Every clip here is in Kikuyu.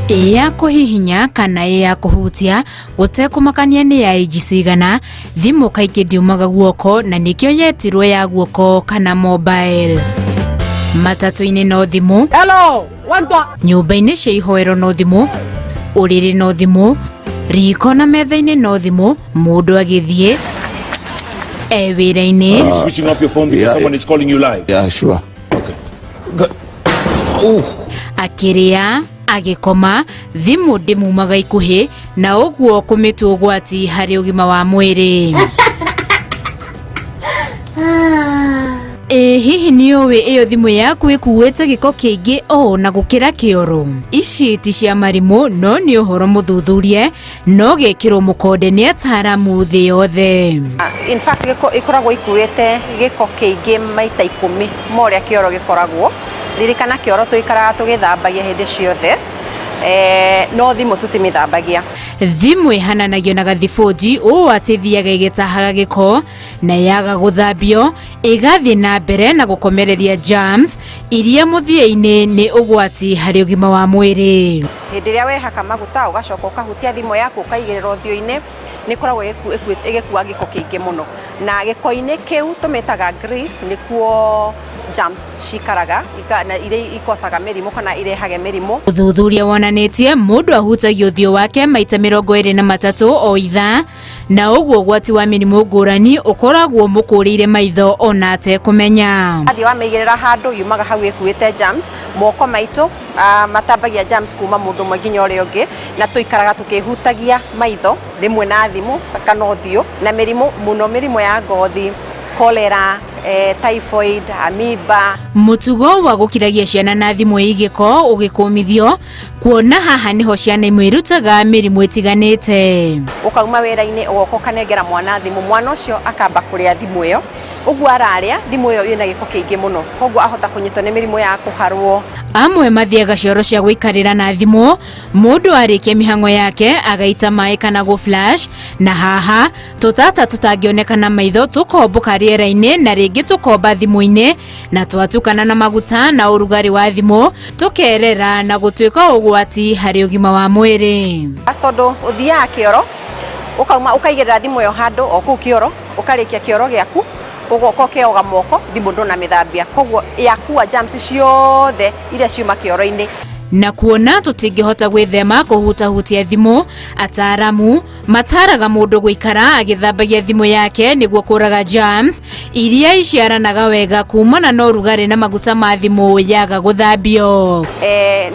Ĩ ya kũhihinya kana ĩ ya kũhutia, gũtekũmakania nĩ ya inji cigana, thimũ kaingĩ ndiumaga guoko na nĩkĩo yetirwo ya guoko kana mobile. Matatũ-inĩ no thimũ. Hello, one two. Nyũmba-inĩ cia ihoero no thimũ, ũrĩrĩ no thimũ, riko na metha-inĩ no thimũ, mũndũ agĩthiĩ e wĩra-inĩ. Switching off your phone because someone is calling you live. Yeah, sure. Okay. Good. Oh. Akĩrĩa, agĩkoma, thimũ ndĩmumaga ikuhĩ na ũguo kũmĩtua ũgwati harĩ ũgima wa mwĩrĩ. Ĩ hihi nĩ ũĩ ĩyo thimũ yaku ĩkuĩte gĩko kĩingĩ o na gũkĩra kĩoro? Ici ti cia marimũ no nĩ ũhoro mũthuthurie no gekĩrwo mũkonde nĩ ataaramu thĩ yothe. In fact, gĩko ĩkoragwo ikuĩte gĩko kĩingĩ maita 10 ma ũrĩa kĩoro gĩkoragwo. Ririkana kĩoro tũikaraga tũgĩthambagia hĩndĩ ciothe, no thimũ tũtimĩthambagia. Thimũ ĩhananagio na gathibũnji ũũ atĩ ĩthiaga ĩgĩtahaga gĩko na yaga gũthambio ĩgathiĩ na mbere na gũkomereria germs iria mũthia-inĩ nĩ ũgwati harĩ ũgima wa mwĩrĩ. Hĩndĩ ĩrĩa wehaka maguta ũgacoka ũkahutia thimũ yaku ũkaigĩrĩra ũthiũ-inĩ, nĩ ĩkoragwo ĩgĩkua gĩko kĩingĩ mũno, na gĩko-inĩ kĩu tũmĩtaga grease, nĩkuo germs cikaraga na iria ikocaga mĩrimũ kana irehage mĩrimũ. Ũthuthuria wonanĩtie mũndũ ahutagia ũthiũ wake maita 23 o ithaa, na ũguo ũgwati wa mĩrimũ ngũrani ũkoragwo mũkũrĩire maitho ona atekũmenya. Athiĩ wamĩigĩrĩra handũ yumaga hau ĩkuĩte germs, moko maitũ matambagia germs kuma mũndũ ũmwe nginya ũrĩa ũngĩ, na tũikaraga tũkĩhutagia maitho rĩmwe na thimũ kana ũthiũ, na mĩrimũ mũno, mĩrimũ ya ngothi, cholera, typhoid, amoeba. Mũtugo wa gũkiragia ciana na thimũ ĩ gĩko ũgĩkũmithio, kuona haha nĩho ciana imwe irutaga mĩrimũ ĩtiganĩte. Ũkauma wĩra-inĩ ũgoka ũkanengera mwana thimũ, mwana ũcio akamba kũrĩa thimũ ĩyo, ũguo ararĩa thimũ ĩyo ĩna gĩko kĩingĩ mũno, koguo ahota kũnyitwo nĩ mĩrimũ ya kũharwo. Amwe mathiaga cioro cia gũikarĩra na thimũ, mũndũ arĩkia mĩhang'o yake agaita maĩ kana gũ flash, na haha tũtata tũtangĩoneka na maitho tũkombũka rĩera-inĩ na rĩngĩ tũkomba thimũ-inĩ, na twatukana na maguta na ũrugarĩ wa thimũ tũkerera na gũtuĩka ũgwati harĩ ũgima wa mwĩrĩ. Tondũ ũthiaga kĩoro ũkauma ũkaigĩrĩra thimũ ĩyo handũ o kũu kĩoro, ũkarĩkia kĩoro gĩaku ũgoka ũkeoga moko, thimũ ndũnamĩthambia, koguo yakua germs ciothe iria ciuma kĩoro-inĩ. Na kuona tũtingĩhota gwĩthema kũhutahutia thimũ, ataaramu mataraga mũndũ gũikara agĩthambagia thimũ yake nĩguo kũraga germs iria iciaranaga wega kumana na ũrugarĩ na maguta ma thimũ yaga gũthambio.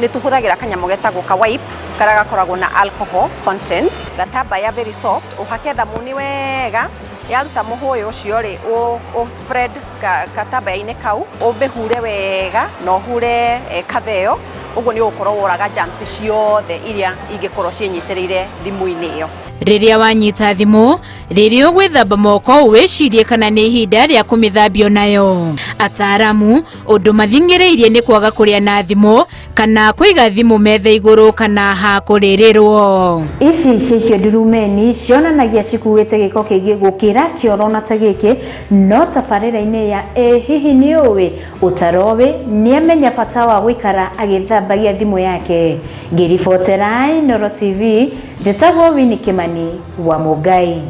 Nĩ tũhũthagĩra kanyamũ getagwo ka wipe karĩa gakoragwo na alcohol content, gatambaya very soft, ũhake thamuni wega, yaruta mũhũyũ ũcio rĩ, ũ spread gatambaya-inĩ kau, ũmĩhure wega na ũhure cover ĩyo, ũguo nĩ ũgũkorwo woraga germs ciothe iria ingĩkorwo ciĩnyitĩrĩire thimũ-inĩ ĩyo. Rĩrĩa wanyita thimũ, rĩrĩa ũgwĩthamba moko wĩcirie kana nĩ ihinda rĩa kũmĩthambio nayo. Ataaramu ũndũ mathing'ĩrĩirie nĩ kwaga kũrĩa na thimũ kana kũiga thimũ metha igũrũ kana ha kũrĩrĩrwo. Ici cikio ndurumeni cionanagia cikuĩte gĩko kĩingĩ gũkĩra kĩoro na ta gĩkĩ, no tabarĩra-inĩ ya Ĩ hihi nĩ ũĩ ũtaroĩ nĩamenya bata wa gũikara agĩthambagia thimũ yake. Ngĩribotera Inooro TV, njĩtagwo Winnie Kimani wa Mũngai.